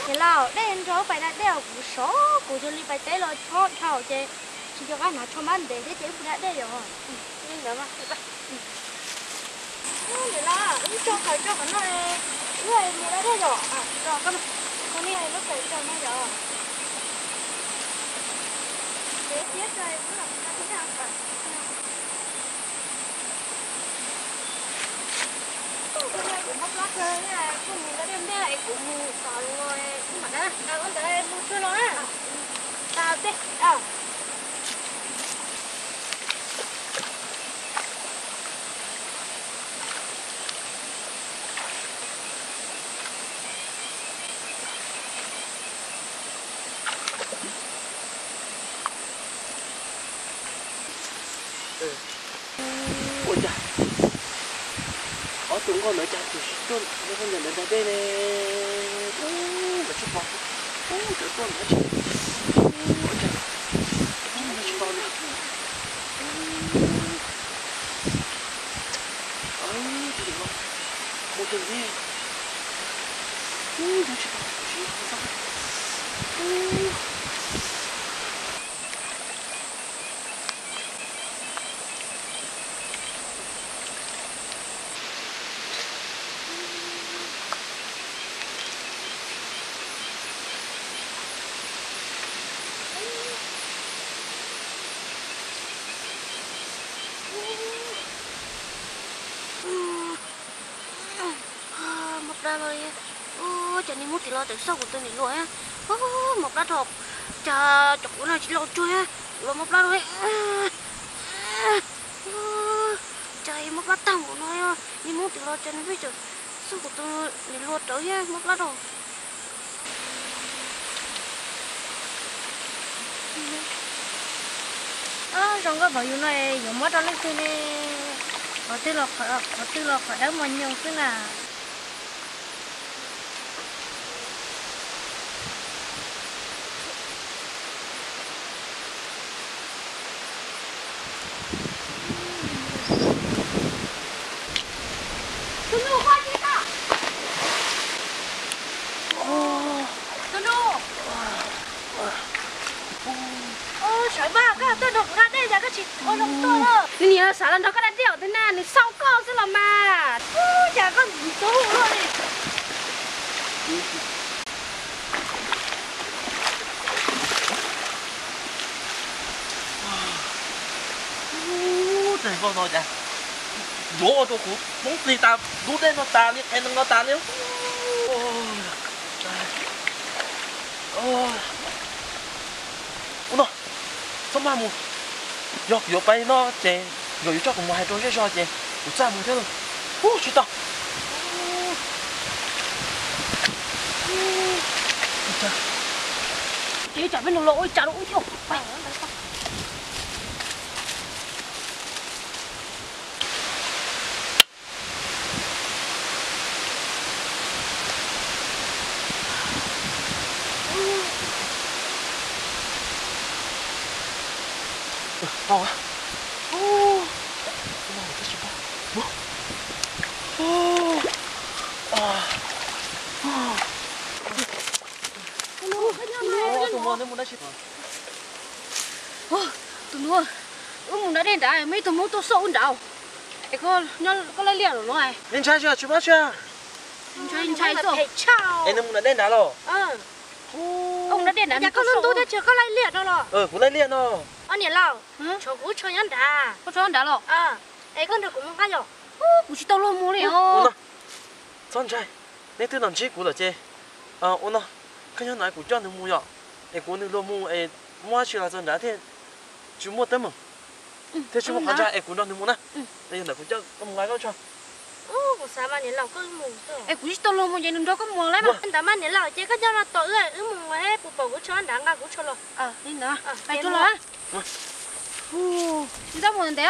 Niam laus, dej nrog pais da dej os, kuv sov kuv cia li pais teb los chob dhau ces tsis nco qab hnav tsho mab ntev thiab ces wb mus da dej yom. Niam laus, wb tso khaws tso qhov no, wb mus da dej yom. Tso koj, koj niam lub khaws tso no yom. Kuv mob plab kawg, kuv mus da dej ntej es kuv mus tod los wb mam da. Ua ntawd mus tsuag los na. Tas tej. Ua cas ob tug nkauj ntawd cas tsis tuaj nrog peb da dej ne? Ub, lawv tsis pom, ub, lawv tuaj ntawd tsis, ua cas lawv tsis pom li? Ub, tus no mus twg ne? Ub, lawv tsis pom, tsis pom. Mob plab no, ub, cas niag Hmoob tim los tawm xauj kuv tus niam hluas, mob plab dhau, cas cov kuv no tsis los tsuag, kuv los mob plab dhau. Cas mob plab tag npaum no, niag Hmoob tim los cas nws pheej tawm xauj kuv tus niam hluas rawv thiab mob plab dhau. Zoo nkauj npaum yus no yuav muab rau leej twg ne? Qhov twg los, qhov twg los qhov dawb mos nyoos xwb na. Tus nus, sawv mas, koj tuaj nrog kuv da dej cas koj tsis ua zoo tuaj na? Nws nim xav los nrog koj da dej os, twb na nws xauj koj xwb los mas. Ub, cas koj ntxub luaj li. Ub, tej nkauj no cas yuav ua rau kuv poob plig tas, lub dej no tas li, qhov nees no tas li. Ua no, txhob maj mus. Yog kuv yuav pais no ces nkawd yuav coj kuv mus hais rau zej zog ces kuv txaj mus thiab lauj. Ub, tsis tau. Ces tsam peb nus los ua li cas rau ub thiab. Tau. Tus nus, neb mus dab tsi? Tus nus, wb mus da dej nrad, muaj ib tug Hmoob tuaj xauj wb nrad. Es koj laij liaj lawm no? Neb ntshai tsis? Tsis muaj tsi. Ntshai, ntshai xwb. Es neb mus da dej nrad los? Koj mus da dej nrad, koj ntub ntub thiab tsis, koj laij liaj no los? Kuv laij liaj no. Niam laus, tshuav kuv tsho nyob nrad. Koj tsho nyob nrad los? Es koj nrog kuv mus nqa yom. Kuv tsis tau luag mus li os. Txhob ntshai, neb twb los ntsib kuv lawm ces ua no, koj nyob no kuv coj nws mus yom. Es kuv nws luag mus es muaj dab tsi los txog nrad thiaj tsis muaj teeb meem, thiaj tsis muaj qhov ntshai es kuv nrog nws mus na. Yog ntawd kuv coj koj mus nqa koj tsho. Kuv xav mas niam laus, koj mus xwb. Es kuv tsis tau luag mus ces nws nrog koj mus lawm mas. Ntawd mas niam laus ces koj nyob no tos wb, wb mus thiab puas pom kuv tsho nrad nqa kuv tsho los. Li ntawd, pais tsuag los. Tsis tau mus ntev.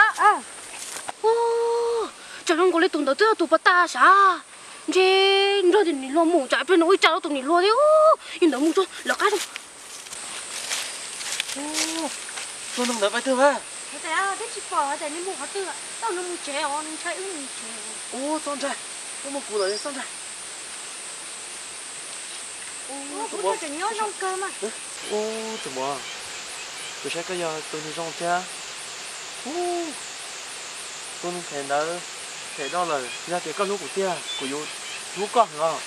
Tsam zoo nkaus li tus ntawd twb yog tus puas tas sav. Ntshe nrog tus niam hluas mus, tsam peb nws ua ib tsam rau tus niam hluas thiab. Yog ntawd mus tso, lawv qab zoo. Tus ntawd pais twg mas? Twb tsis pom tias nws mus qhov twg, tau nws mus tsev os, nws ntshai wb mus tsev. Ub, txhob ntshai, wb muaj kuv lawm txhob ntshai. Ub, tus muam, tus saib koj yog tus neeg zoo thiab. Ub, tus neeg phem ntawd phem dhau lawm, yog tias koj hlub kuv tiag kuv yuav hlub koj heev os.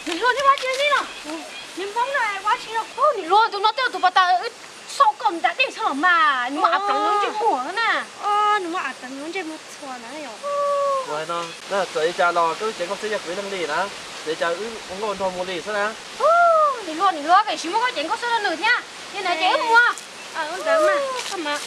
Niam hluas, neb ua dab tsi no? Niam hluas, tus no twb yog tus pas tas wb xauj koj nram dej txog los mas, nws muaj av pleev ntsej muag na. Nws muaj av pleev ntsej muag txhua na yom. Kuv hais no, txawm li cas los koj lub cev nkauj xwb yog kuv ib leeg li na, txawm li cas wb ua nkauj nraug mus li xwb na. Niam hluas, niam hluas, tiam sis muab koj cev nkauj xwb rau nws thiab, yog na ces wb mus. Ntawd mas.